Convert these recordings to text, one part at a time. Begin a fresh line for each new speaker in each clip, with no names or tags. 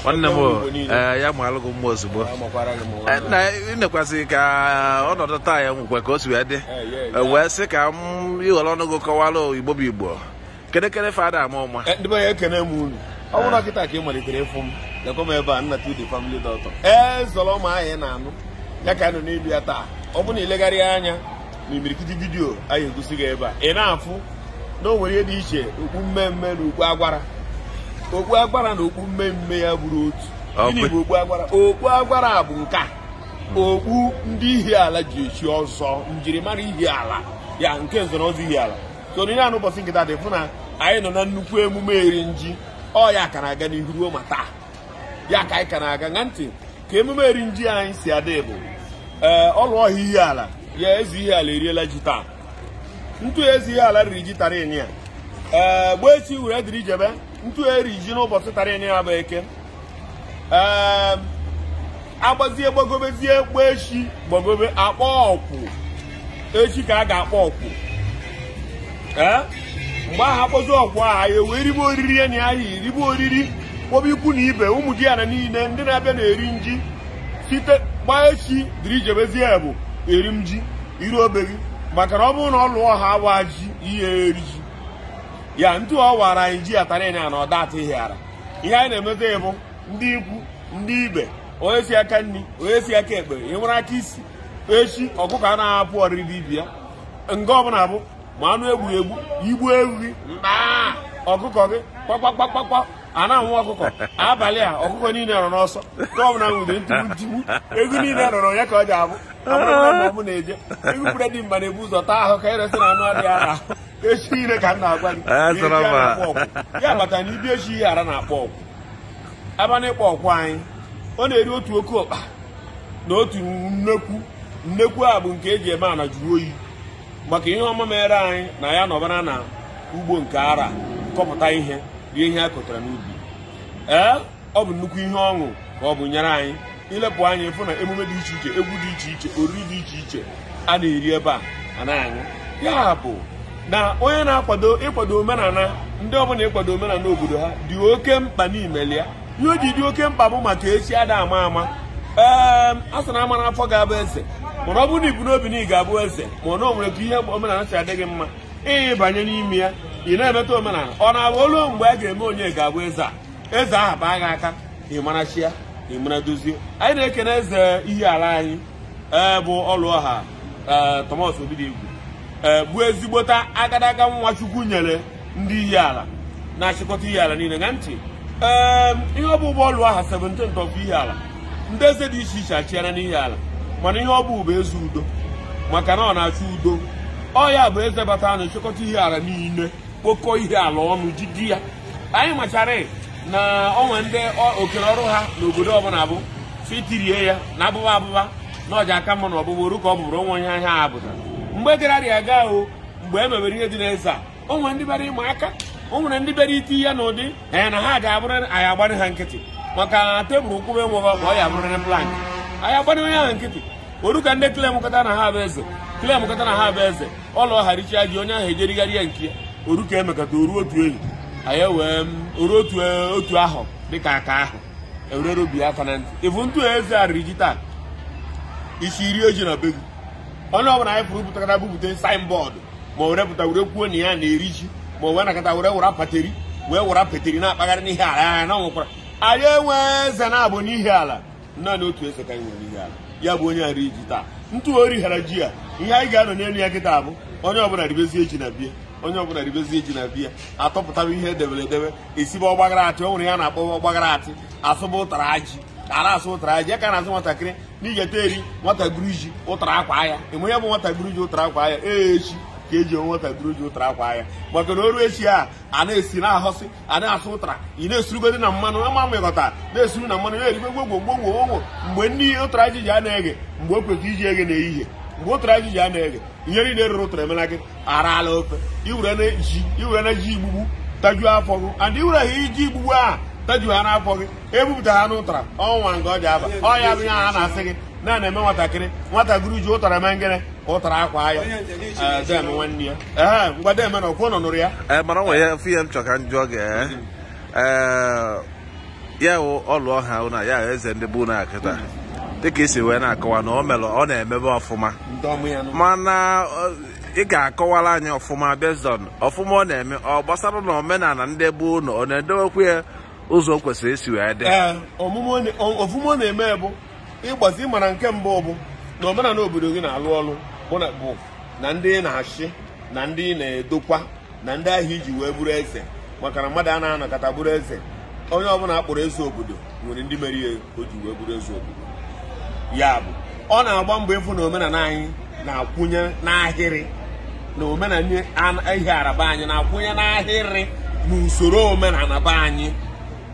Nwanne m ya ma alụghị mma ozugbo. Na ị ka ọnọdụ taa ya nwekwe ka o si wee dị. Wee sị ka m ịghọrọ ọnụ gị kọwara Igbo bụ Igbo. Kedu kere fada ama ụma?
Ndị be ya ekene m unu. Ọ bụrụ na kịta ka ị malitere ịfụ m, lekwa m ebe a nna to the family doctor. Ee, zọrọ m ahụ ị na-anụ. Ya ka nọ n'elu ya taa. Ọ bụ na ilegharịa anya na imirikiti vidiyo anyị egosi gị ebe a. Ị na-afụ na o nwere ihe dị iche okpu mmemme na okpu agwara. Okpu agwara na okpu mmemme ya bụrụ otu. Gịnị bụ okpu agwara? Okpu agwara bụ nke a. Okpu ndị Ihiala ji echi ọzọ, njirimara Ihiala ya nke nze na ọzọ Ihiala. So n'ihe a n'ụbọchị nkịta dị fụ na anyị nọ na nnukwu emume eri nji. Ọ ya ka na-aga n'ihu ruo ma taa. Ya ka anyị ka na-aga ṅa ntị ka emume eri nji anyị si adị bụ ọlụ ọhịa Ihiala ya eze Ihiala eriela ji taa. Ntụ eze Ihiala riri ji tara ịnị ya. Ee, gboo echi were dịrị ijebe ntụ eri ji n'ụbọchị tara ịnị ya bụ eke. Ee, agbazie gbagobezie gboo echi gbagobe akpọ ọkwụ. Echi ka a ga-akpọ ọkwụ. Ee, mgbe ahụ akpọzi ọkwụ ahụ anyị wee ribe oriri ya na ahịa ribe oriri kpọba ikwu na ibe ụmụ di ya na niile ndị na-abịa na-eri nji site gbaa echi dịrị ijebezie bụ eri m ji iru obe gị maka na ọ bụrụ na ọ lụọ ha awa ji ihe eri ji ya ntụ ọ wara anyị ji atara ịnya na ọda atọ Ihiala. Ihe anyị na-emete bụ ndị ikwu ndị ibe onye si aka nri onye si aka ekpe ị nwere aka isi echi ọkụkọ a na-ahapụ ọrịrị ibi ya nga ọbụla bụ ma anụ egburu egbu igbu ewu gị mkpaa ọkụkọ gị kpakpakpakpakpa a na-anwụ ọkụkọ abalị a ọkụkọ niile nọ n'ọsọ nke ọbụla nwude ntigbu ntigbu egwu niile rọrọ ya ka ọ ji abụ abụrụ na-eje egwu bụredị mba na-ebu ụzọ taa ahụ ka eresi na anụ adịghị ara echi niile ka m na-agwa gị ya bata na ibi echi Ihiala na-akpọ ọkwụ. Aba na ịkpọ ọkwụ anyị ọ na-eri otu oke ọkpa na otu nnekwu nnekwu a bụ nke eji eme ana jụrụ oyi maka ihe ọma mere anyị na ya nọbara na ugbo nke ara kọpụta ihe rie ihe a kọtara n'ubi. Ee, ọ bụ nnukwu ihe ọṅụ ka ọ bụ nyere anyị ilepụ anya ịfụ na emume dị iche iche egwu dị iche iche oriri dị iche iche a na-eri ebe a a na-aṅụ. Ya bụ na onye na-akwado ịkwado omenala ndị ọbụla ịkwado omenala obodo ha dị oke mkpa n'imeli ya. Ihe o ji dị oke mkpa bụ maka echi ada ama ama. Ee, a sị na ama n'afọ ga-abụ eze mana ọ bụrụ na ibu n'obi na ị ga-abụ eze ma na o nwere ka ihe omenala si adị gị mma ịbanye n'ime ya ị na-emeta omenala ọ na-abụ olu mgbe a ga-eme onye ga-abụ eze a eze ahụ baa gị aka ị chia ị mara dozie. Anyị na-ekene eze Ihiala anyị bụ ọlụọha Thomas Obidigwe bụ ezigbota agadaga nwa Chukwu nyere ndị Ihiala na-achịkọta Ihiala niile na ntị. Ee, ihe ọ bụ ụgbọ ọlụọha 17th of Ihiala ndị eze dị iche iche achịara n'Ihiala mana ihe ọ bụ eze udo maka na ọ na-achọ udo. Ọ ya bụ eze bata na nchịkọta Ihiala niile kpokọọ Ihiala ọnụ jide ya. Anyị machara na onwe ndị okere ọrụ ha n'obodo ọbụla bụ fitirie ya na abụba abụba na ọja aka mma na ọbụbụ oru ka ọ bụbụrụ onwe onye ahịa ha bụtara mgbe gara aga o mgbe e mebere ihe dị n'eze a onwe ndị bịara ịma aka o nwere ndị bịara iti ya n'ụdị ee na ha ga-abụrụ anyị agbarị ha nkịtị maka tebụl kwụba enweghị ọ ya abụrịrị plank anyị agbarị onye ahụ nkịtị oru ka ndị klem kọta na ha bụ eze klem kọta na ha bụ eze ọlụ ọgharicha ji onye ahụ ejerigharị ya nke ya oru ka emekọta oru otu enyi anyị wee oru otu ahụ dịka aka ahụ ewere obi aka na ntị ịfụ ntụ eze a riri ji taa isi iri oji na be gị onye ọbụla anyị pụrụ pụtakata bupụta saịn bọọdụ ma were pụta were kwuo na ya na-eri ji ma o wee nakọta were wara pateri wee wara peteri na-akpagharị n'ihe ala ya na ọ nwekwara anyị enwe eze na-abụ n'Ihiala naanị otu eze ka anyị nwere n'Ihiala ya bụ onye ari ji taa ntụ ori ghara ji ya ihe anyị ga-anọ n'elu ya kịta bụ onye ọbụla ribezie ji na bie onye ọbụla ribezie ji na bie atọpụtaba ihe edebere edebe esibe ọgbagara atị o nwere ya na-akpọ ọgbagara atị asụba ụtara ji ara asụ ụtara ji ya ka na-asụ nwatakịrị n'igeta eri nwata gburu ji ụtara akwa ya enwe ya bụ nwata gburu ji ụtara akwa ya ee echi ka eji onwe nwata gburu ji ụtara akwa ya maka na oru echi a a na-esi na-ahọsị a na-asụ ụtara ị na-esurugodi na mmanụ ama mịkọta na-esuru na mmanụ na-erigbe gwogwogwogwogwo mgbe ndị ụtara ji ji a na-eghe mgbe o kwesịrị iji eghe n'ehihie mgbe ụtara ji ji a na-eghe ihe niile rụrụ ụtara emela gị arala ofe iwere na ji igbugbu tajuo afọ gị and iwere ha iji igbugbu a tajuo ha n'afọ gị ebupụta ha n'ụtara ọnwa nke ọ ji aba ọ ya bụ ihe ha na-asị gị na na-eme nwatakịrị nwata guru ji ụtara mee ngịnị ụtara akwa ya dem nwanne ya ee ngwa dem na ọkwụ nọ nụrụ ya
mana ọ nwere ihe m chọ ka m jụọ gị Ya wụ ọlụ ọha na ya eze ndị bụ na kịta dịka isi wee na-akọwa na o melụ ọ na-emebe ọfụma, mana ị ga-akọwara anyị ọfụma based on ọfụma ọ na-eme ọ gbasara na omenala ndị bụ ụlọ ọ na-edowekwu ya ụzọ o kwesịrị isi wee dị.
Ọfụma ọ na-eme bụ ịgbazi ịmara nke mbụ bụ na omenala obodo gị na-alụ ọrụ bụ na ndị na-achị na ndị na-edokwa na ndị ahịa iji wee bụrụ eze, maka na mmadụ a na-anọkọta bụrụ eze. Onye ọbụla akpọrọ eze obodo nwere ndị mere ihe o ji wee bụrụ eze obodo. Ya bụ ọ na-agba mbọ ịfụ na omenala anyị na-akwụnye n'ahịrị, na omenala ihe araba anyị na-akwụnye n'ahịrị n'usoro omenala be anyị.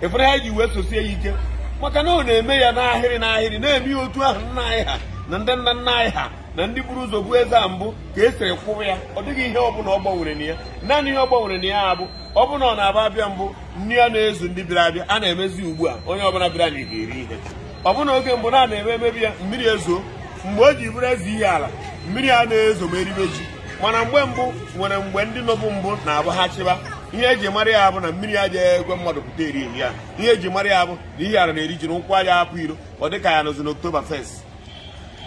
Ịfụrụ ha ji wee sosie ya ike maka na ọ na-eme ya n'ahịrị n'ahịrị, na-eme ya otu ahụ nna anyị ha na ndị nna nna anyị ha na ndị buru ụzọ bụ eze a mbụ ka e siri kwụrụ ya. Ọ dịghị ihe ọbụla ọ gbanwere na ya. Naanị ihe ọ gbanwere na ya bụ ọ bụ na ọ na-aba abịa mbụ nri ya na-ezu ndị bịara abịa a na-emezi ugbu a onye ọbụla bịara na ga-eri ihe. Ọ bụ na oge mbụ na na-eme emebi ya mmiri ezo, mgbe o ji bụrụ eze ihe ala mmiri a na-ezo ma eribe ji. Mana mgbe mbụ nwere mgbe ndị nọbụ mbụ na-abụ ha chịba, ihe eji mara ya bụ na mmiri aja egwe mmadụ pụta eri eri ya. Ihe eji mara ya bụ na ihe ala na-eri ji na ụkwụ aja apụ iro, ọ dị ka ya nọzi n'October 1st.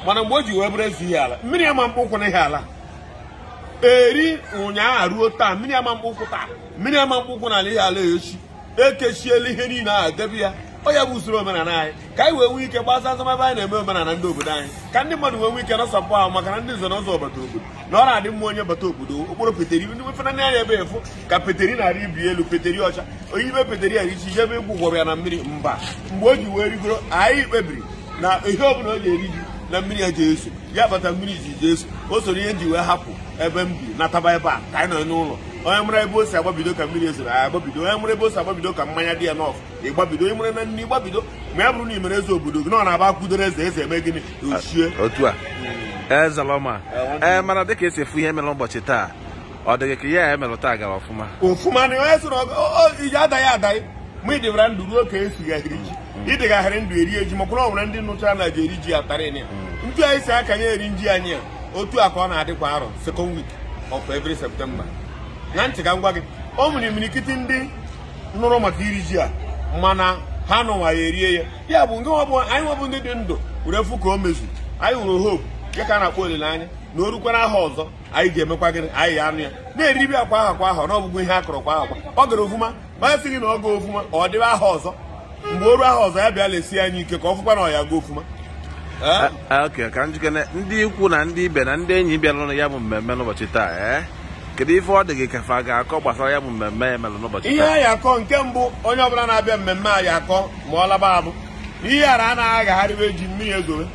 Mana mgbe o ji wee bụrụ eze ihe ala mmiri ama mkpụ ụkwụ na ihe ala eri ụnyaahụ ruo taa, mmiri ama mkpụ ụkwụ taa, mmiri ama mkpụ ụkwụ n'ala ihe ala echi ekechiela ihe niile ahụ debe ya. Ọ ya bụ usoro omenala anyị ka anyị wee nwee ike gbasa azụmahịa anyị na-eme omenala ndị obodo anyị, ka ndị mmadụ wee nwee ike nọsapụ ahụ, maka na ndị nze na ọzọ bata obodo na ọ na-adị mma onye bata obodo okporo peteri ndị mefere anya ebe efu ka peteri na-arị ibi elu peteri ọcha onye ibe peteri a richi ebe egwu gwọrọ ya na mmiri mba. Mgbe o ji wee rigoro anyị kpebiri na ihe ọbụla o ji eri ji na mmiri ya ji eso ya bata mmiri ji ji eso. O soro ihe nji wee hapụ ebe m bi nataba ebe a ka anyị nọ n'ụlọ. Onye mụrụ ebe o si agbabido ka mmiri ezoro anyị agbabido, onye mụrụ ebe o si agbabido ka mmanya dị ya n'ọfụ ịgbabido, onye mụrụ na nne ịgbabido. Ma ya bụrụ na i mere eze obodo gị na ọ na-aba akwụdoro eze eze eme gịnị ochie
otu a Ezeloma. Mana dịka esi efu ihe mere ụbọchị taa, ọ dịghị ka ihe a emerụ taa gara ọfụma
ọfụma na onye sịrị iji adaghị adaghị ma ị dịbara ndụ ruo ka esighahịrị ji ịdịgagharị ndụ eri eji makwara ọ nwere ndị nụchara na ji eri ji atara ya ntu anyị si akanye eri nji anyị a otu a ka ọ na-adịkwa arọ second week of every September. Na ntị ka m gwa gị o nwere imirikiti ndị nụrụ maka iri ji a mana ha nụnwa ya erie ya. Ya bụ nke anyị nwebụ ndị dị ndụ were fụ ka o mezu anyị nwere hope ya ka a na-akpọ olileanya na o rukwara aha ọzọ anyị ga-emekwa gịnị anyị ya anụ ya na-eribi akwa aha kwa aha na ọbụgwụ ihe a kọrọ kwa aha kwa ọ gara ofuma ma sị gị na ọ ga ofuma ọ dịbe aha ọzọ mgbe o ruo aha ọzọ ya bịa lesie anyị ike ka ọ fụkwa na ọ ya ga ofuma.
Okay, ka njikere ndị ikwu na ndị ibe na ndị enyi bịara ya bụ mmemme n'ụbọchị taa kedu ife ọ dị gị ka fa ga-akọ gbasara ya bụ mmemme ya mere n'ụbọchị taa?
Ihe anyị akọ nke mbụ onye ọbụla na-abịa mmemme anyị akọ ma ọ laba abụ na ihe ara anaghị agagharịwa eji mmiri ezowe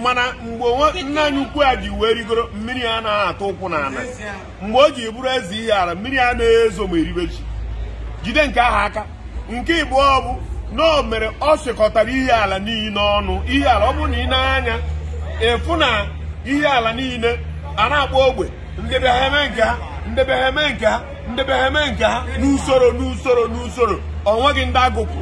mana mgbe nna anyị ukwu a ji wee rigoro mmiri a anaghị atụ ụkwụ n'ala. Mgbe o ji bụrụ eze ihe ara mmiri a na-ezo ma eribe ji jide nke ahụ aka. Nke ịbụọ bụ na o mere ọ sịkọtara ihe ala niile ọnụ. Ihe ala ọ bụrụ na ị na-anya efu na ihe ala niile a na-akpọ ogbe ndebe ha eme nke ha ndebe ha eme nke ha ndebe ha eme nke ha n'usoro n'usoro n'usoro onweghị ndị agụpụ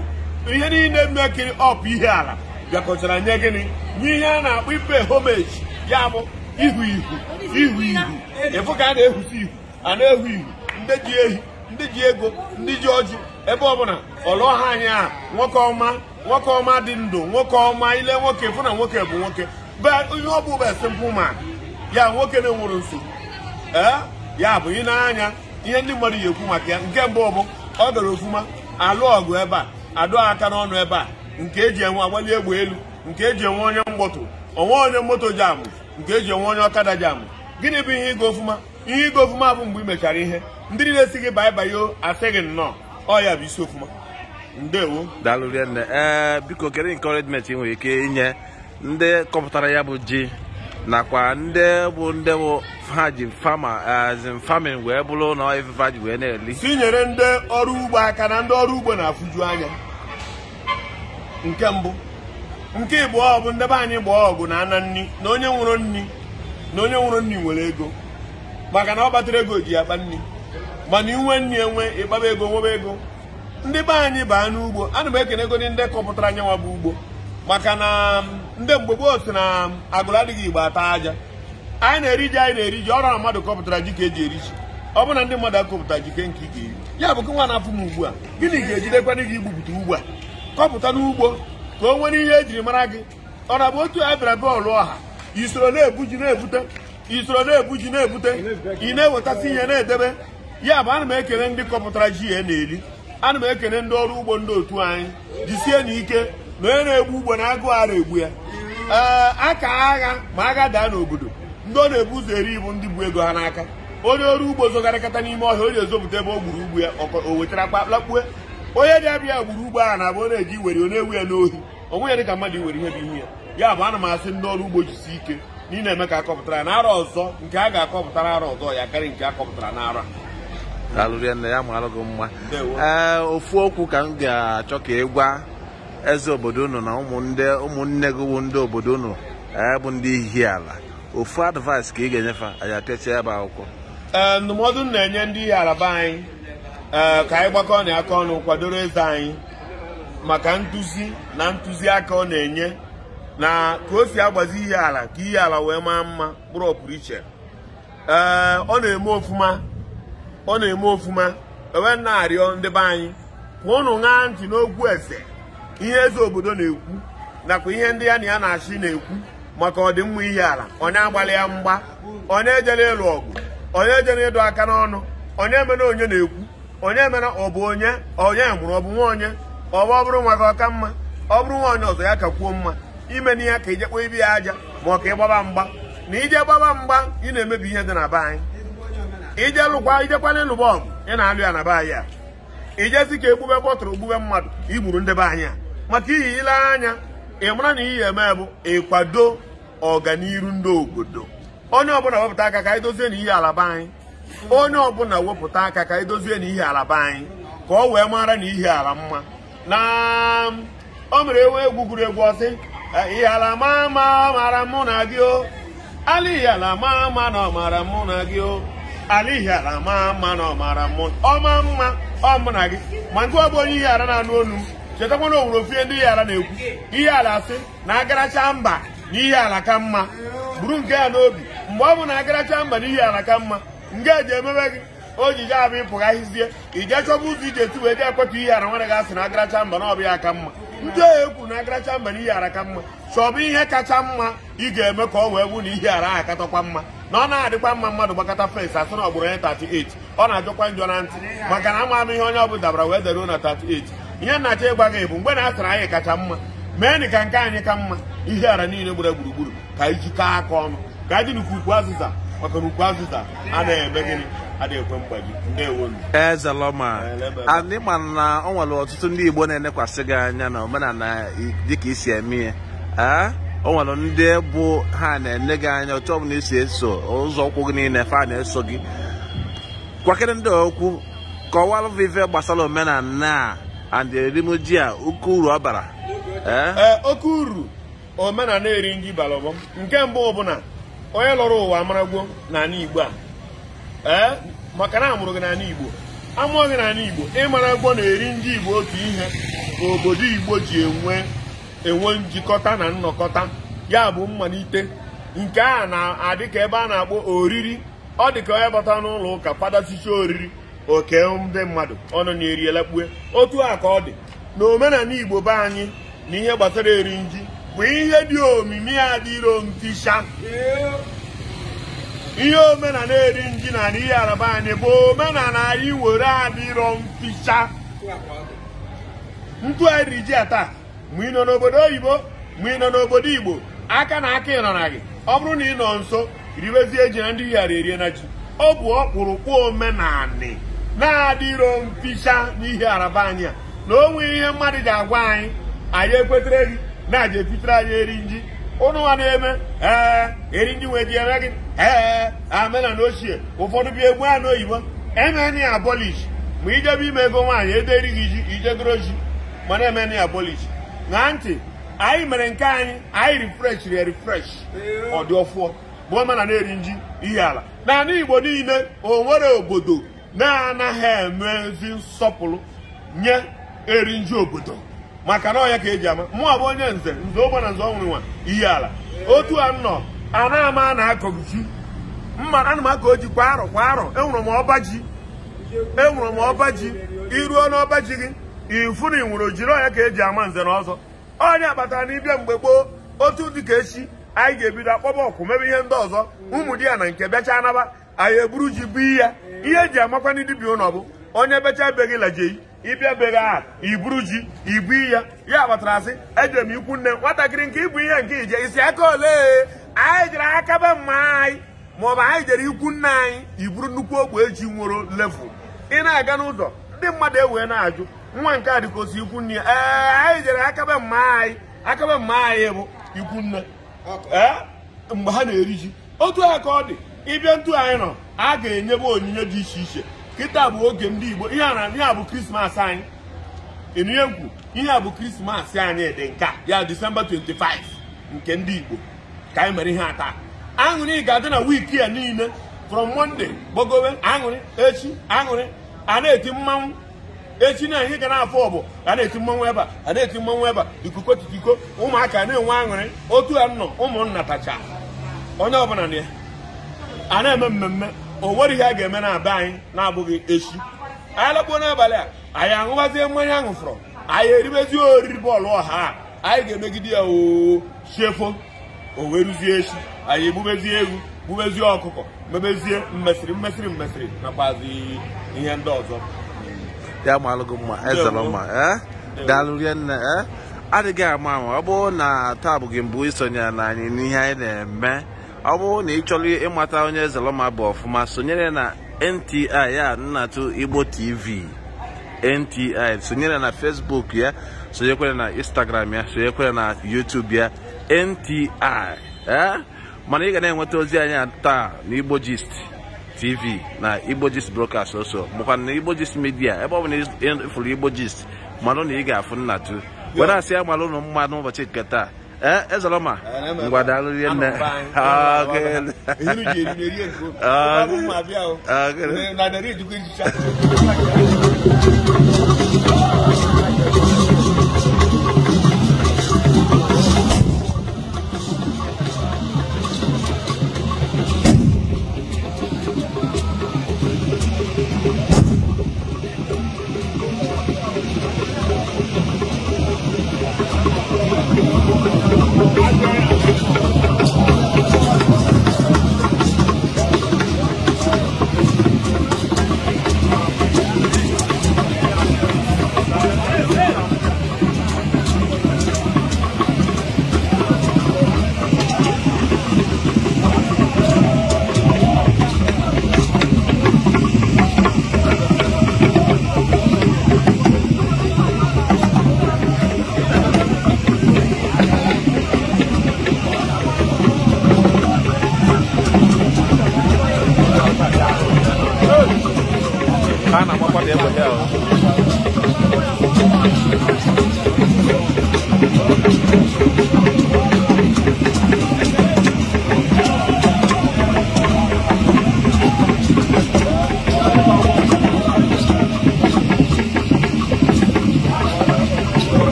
ihe niile mekiri ọpụ ihe ala bịakọtara nye gịnị nye ihe a na-akpọ ipe homage ya bụ ihu ihu ihu ihu efu ka a na-ehusi ihu a na-ehu ihu ndị ji ehi ndị ji ego ndị ji ọjị ebe ọbụla ọlụọ ha anyị a nwoke ọma nwoke ọma dị ndụ nwoke ọma ile nwoke fụ na nwoke bụ nwoke ihe ọ bụ bụ simple man ya nwoke na-enwere nsogbu. Ya bụ ị na-anya ihe ndị mmadụ ya ekwu maka ya. Nke mbụ bụ ọ gara ofuma alụ ọgụ ebe a adụ aka n'ọnụ ebe a nke eji enwe agbali egbe elu nke eji enwe onye mgbọtụ onwe onye moto jamụ nke eji enwe onye ọkada jamụ. Gịnị bụ ihe ịga ofuma? Ihe ịga ofuma bụ mgbe ị mechara ihe ndị niile si gị baị baị o asị gị nnọọ ọ ya bụ isi ofuma. Ndewo
daalụ rinne. Biko kedu encouragement ị nwere ike inye ndị kọpụtara ya bụ ji nakwa ndị bụ ha ji fama as in farming wee bụrụ na ife ji wee na-eli?
Tinyere ndị ọrụ ugbo aka na ndị ọrụ ugbo na-afụju anya. Nke mbụ. Nke ịbụọ bụ ndebe anyị gbaa ọgụ na ana nni na onye nwụrụ nni na onye nwụrụ nni nwere ego maka na ọ batara ego ji akpa nni mana inwe nni enwe ịkpaba ego nwebe ego. Ndị be anyị baa n'ugbo ana m ekene ego ndị kọpụtara anyanwa bụ ugbo maka na ndị mgbe gboo si na agụrụ adịghị igbo ata aja. Anyị na-eri ji anyị na-eri ji ọrụ na mmadụ kọpụtara ji ka eji eri ji ọ bụ na ndị mmadụ akọpụtara ji ke nke ị ga-eri Ya bụ nwa na-afụ m ugbu a, gịnị ga-ejidekwana gị igbupụta ugbo a? Kọpụta n'ugbo ka o nwere ihe ejiri mara gị. Ọ na-abụ otu a bịara bọọlụ ọha, isoro na-ebu ji na-ebute, isoro na-ebu ji na-ebute, ị na-ewetasị ihe na-edebe. Ya bụ ana m ekele ndị kọpụtara ji ya na-eli, ana m ekele ndị ọrụ ugbo ndị otu anyị, jisie na ike na onye na-egbu ugbo na agụụ ara egbu ya. Ee, aka agha ma agha daa n'obodo, ndị ọ na-ebu ụzọ eri ibu ndị bụ ego ha n'aka. Onye ọrụ ugbo zogarịkata n'ime ọhịa, onye ezopụta ebe o gburu ugbo ya, o wetara kpakpakpue. Onye dị abịa gburu ugbo ahụ na-abụ ọ na-eji iwere, ọ na-ewu ya n'ohi, onwe ya dị ka mmadụ iwere ihe bụ ihu ya. Ya bụ ana m asị ndị ọrụ ugbo jisi ike na ị na-eme ka akọpụtara ya n'arọ ọzọ, nke a ga-akọpụtara arọ ọzọ ya karị nke akọpụtara n'arọ.
Alụrie nne ya, maalụ gị mma. Ee, ofu okwu ka m ga-achọ ka ị gwa eze obodo unu na ụmụnne gị bụ ndị obodo unu bụ ndị Ihiala. Ofu advice ka ị ga-enyefe anyị apịachie ebe akwụkwọ.
Ee, ndụmọdụ m na-enye ndị Ihiala be anyị, ee, ka anyị gbakọọ na aka ọnụ kwadoro eze anyị maka nduzi na ntụziaka ọ na-enye na ka o si agbazi Ihiala ka Ihiala wee maa mma bụrụ ọpụrụ iche. Ee, ọ na-eme ofuma, ọ na-eme ofuma. Ewe na-arịọ ndị be anyị ka ụnụ ṅaa ntị n'okwu eze, ihe eze obodo na-ekwu nakwa ihe ndị ya na ya na-achị na-ekwu maka ọdịmma Ihiala. Onye agbalị ya mgba, onye ejela ịlụ ọgụ, onye ejela ịdọ aka n'ọnụ, onye emena onye na-ekwu, onye emena ọ bụ onye, onye mụrụ ọ bụ nwa onye, ọ bụ ọ bụrụ nwa gị ọka mma, ọ bụrụ nwa onye ọzọ ya ka kwuo mma. Ime na ya ka ije kpọọ ibi ya aja ma ọ ka ịgbaba mgba. Na ije gbaba mgba, ị na-emebi ihe dị na be anyị. Ije lụkwa, ijekwana ịlụba ọgụ, ị na-alụ ya na be anyị a. Ijezi ka egbube bọtụrụ gbube mmadụ, igburu ndị be anyị a. Maka iyi ile anya, ị mara na iyi eme bụ ịkwado ọganiru ndị obodo. Onye ọbụla wepụta aka ka anyị dozie na Ihiala be anyị. Onye ọbụla wepụta aka ka anyị dozie na Ihiala be anyị, ka ọ wee mara na Ihiala mma. Na o mere ewe egwu gụrụ egwu ọsị, Ihiala maa mma mara mụ na gị o, ala Ihiala maa mma na ọ mara mụ na gị o, ala Ihiala maa mma na ọ mara mụ ọma mma ọ mụ na gị. Ma nke ọ bụ onye Ihiala na-anụ olu m, chetakwa na owuru ofie ndị Ihiala na-ekwu. Ihiala asị na agaracha mba na Ihiala ka mma. Buru nke ya n'obi, mgbe ọ bụ na agaracha mba na Ihiala ka mma, nke eji emebe gị ojiji abụ ịpụghahizie ije chọba ụzọ ije eti wee jee ekwetụ Ihiala nwere gị asị na agaracha mba na ọ bụ ya ka mma. Ndị agha ekwu na agaracha mba na Ihiala ka mma, chọba ihe kacha mma ị ga-eme ka ọ wee bụ na Ihiala ahụ akatọkwa mma. Na ọ na-adịkwa mma mmadụ gbakọta fensị asị na ọ gbụrụ onye 38, ọ na-ajọkwa njọ na ntị maka na ama ama ihe onye ọbụla dabara wee deruo na 38. Ihe nna-achọ ịgwa gị bụ mgbe na-asịrị anyị kacha mma, mee ka nke anyị ka mma. Ihiala niile gbara gburugburu ka anyị jikọọ aka ọnụ, ka anyị dị n'ukwu ukwu azịza, maka na ukwu azịza a na-eme gịnị, adịghị ekwe mgbaji. Ndewo.
Eze Lọma, anyị ma na o nwere ọtụtụ ndị Igbo na-enekwasị gị anya na omenala dịka isi eme ihe. Ee, o nwere ndị bụ ha na-ene gị anya otu ọbụla isi eso ụzọ ụkwụ gị niile fa na-eso gị. Kwakere ndị okwu, kọwalụ ife gbasara omenala and erimoji a, oke uru ọ bara.
Ee, oke uru omenala eri nji bara ụbọ. Nke mbụ bụ na onye lọrọ ụwa amaragwo n'ala Igbo a. Ee, maka na amụrụ gị n'ala Igbo, amụọ gị n'ala Igbo, ịmaragwo na eri nji Igbo otu ihe obodo Igbo ji enwe njikọta na nnọkọta. Ya bụ mmalite nke a na-adị ka ebe a na-akpọ oriri. Ọ dị ka onye bata n'ụlọ ụka fadasicha oriri oke ndị mmadụ ọnụ na-eri elekpue. Otu a ka ọ dị na omenala Igbo be anyị na ihe gbasara eri nji bụ ihe dị omimi adịro ntisha. Ihe omenala eri nji na Ihiala be anyị bụ omenala anyị were adịrọ ntisha. Ntụ anyị ji taa, ma ị nọ n'obodo oyibo ma ị nọ n'obodo Igbo, aka na aka ị nọ na gị. Ọ bụrụ na ị nọ nso, ribezie ji na ndị Ihiala erie na ji. Ọ bụ ọkpụrụkpụ omenanị na-adịrọ mficha n'Ihiala be anyị a. Na o nwee ihe mmadụ ji agwa anyị, anyị ekwetere gị na-aja efitere anyị eri nji. Ụnụ nwa na-eme ee eri nji wee ji eme gị ee amena na ochie ụfọdụ bịa egbu a n'oyibo emeni abolish. Ma ijebe ime ego nwaanyị ederi gị ji ijegoro ji, mana emeni abolish. Na ntị anyị mere nke anyị, anyị refreshiri ya refresh, ọ dị ọfụọ bụ omenala eri nji Ihiala. N'ala Igbo niile o nwere obodo na-anaghị emezi nsọpụrụ nye eri nji obodo, maka na ọ ya ka eji ama. Mụ bụ onye nze, nze ogbe na nze ọnwụ nwa Ihiala. Otu a nọ ana ama na akọ ji mma, ana m akọ ji kwa arọ kwa arọ. Enwere m ọba ji Enwere m ọba ji. Iruo n'ọba ji gị ifu na ịnwere ojiri ọnya ka eji ama nze na ọzọ. Onye kpatara na ịbịa mgbe gboo otu dị ka echi anyị ga-ebido akpọba ọkụ mebe ihe ndị ọzọ. Ụmụ di ya na nke bịacha anaba anyị eburu ji bụ ya. Ihe eji amakwa ndị dibịa ụlọ bụ onye becha be gị lajei ịbịa be gị aha iburu ji ibu ya. Ya kpatara asị eje m ikwu nne nwatakịrị nke ibu ihe nke ije isi aka ole anyị jere aka be mma anyị maọbụ anyị jere ikwu nne anyị iburu nnukwu ogbe eji nwere level. Ị na-aga n'ụzọ ndị mmadụ ewee na-ajụ nwa nke a dịka osi ikwu nne ya. Ee, anyị jere akabe mma anyị. Akabe mma anyị bụ ikwu nne. Ee, mgbe ha na-eri ji otu a ka ọ dị. Ịbịa ntu anyị nọ a ga-enyebe onyinye dị iche iche. Kịta bụ oge ndị Igbo. Ihe a bụ Krismas anyị. Ịnụ nkwu ihe a bụ Krismas anyị dị nka ya Disemba 25 nke ndị Igbo ka anyị mere ihe a taa. Aṅụrị ga-adị na wiiki ya niile from Monday gbagowe aṅụrị echi aṅụrị a na-eti mmanwụ echi na ihe ga na-afọ ọbụ a na-eti mmanwụ ebe a na-eti mmanwụ ebe a ikuko titiko ụmụaka na-enwe aṅụrị otu a nọ ụmụnna tacha onye ọbụla na ya a na-eme mmemme. O nwere ihe a ga-eme na be anyị na-abụghị echi. Anyị lakpuo n'abalị a anyị aṅụbazie mmanya aṅụ fọrọ anyị eribezie oriri bọọlụ ọha anyị ga-emegide ya oo chefo o wee ruzie echi anyị egbubezie egwu gbubezie ọkụkọ mebezie mmesịrị mmesịrị mmesịrị nakwazi ihe ndị ọzọ.
Ya malụ mma ezere mma daalụ rinne. Adịghị ama ama ọ bụrụ na taa bụ gị mbụ isonye na anyị n'ihe anyị na-eme, ọ bụrụ na ị chọrọ ịmata onye Ezeloma bụ ọfụma, sonyere na NTI ya Nnatụ Igbo TV NTI, sonyere na Facebook ya, sonyekwere na Instagram ya, sonyekwere na YouTube ya NTI. Mana ị ga na-enweta ozi anyị taa na Igbo Gist TV na Igbo Gist Broadcast also makwa na Igbo Gist Media. Ebe ọ bụ na ịfụrụ Igbo Gist manụ na ị ga-afụ Nnatụ were asị ya malụ ụnụ mma n'ụbọchị nke taa. Ezeloma ngwa daalụ rinne.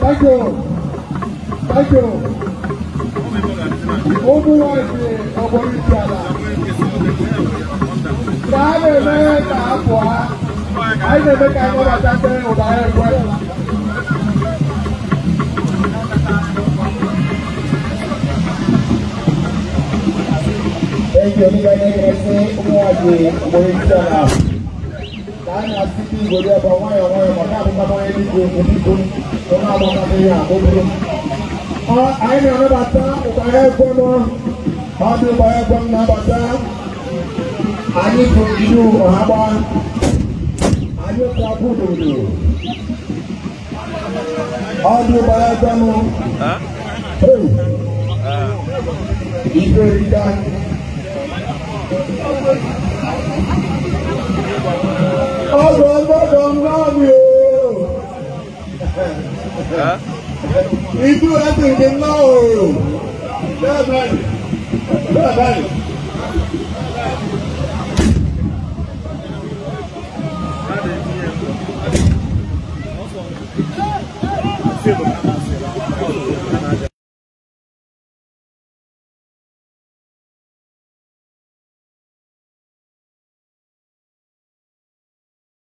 Thank you. Thank you. Thank you. Anyị na-asị ka igwe dị ebe nwayọọ nwayọọ maka abụkwa onye dịka okwu biko onye agbakọta ihe a obere. Anyị na-anabata ụkpara ekwe m, ọ dị ụkpara ekwe m na-abata. Anyị bụ ndị ọha gba, anyị otu akwụ obodo. Ọ dị ụkpara ekwe m. Hey! Ife erika. Ọgọ ọgbọdọ nnọọ o. Itu ẹsẹ̀ ìdè ńlá o. Bẹ́ẹ̀ báyìí. Bẹ́ẹ̀ báyìí.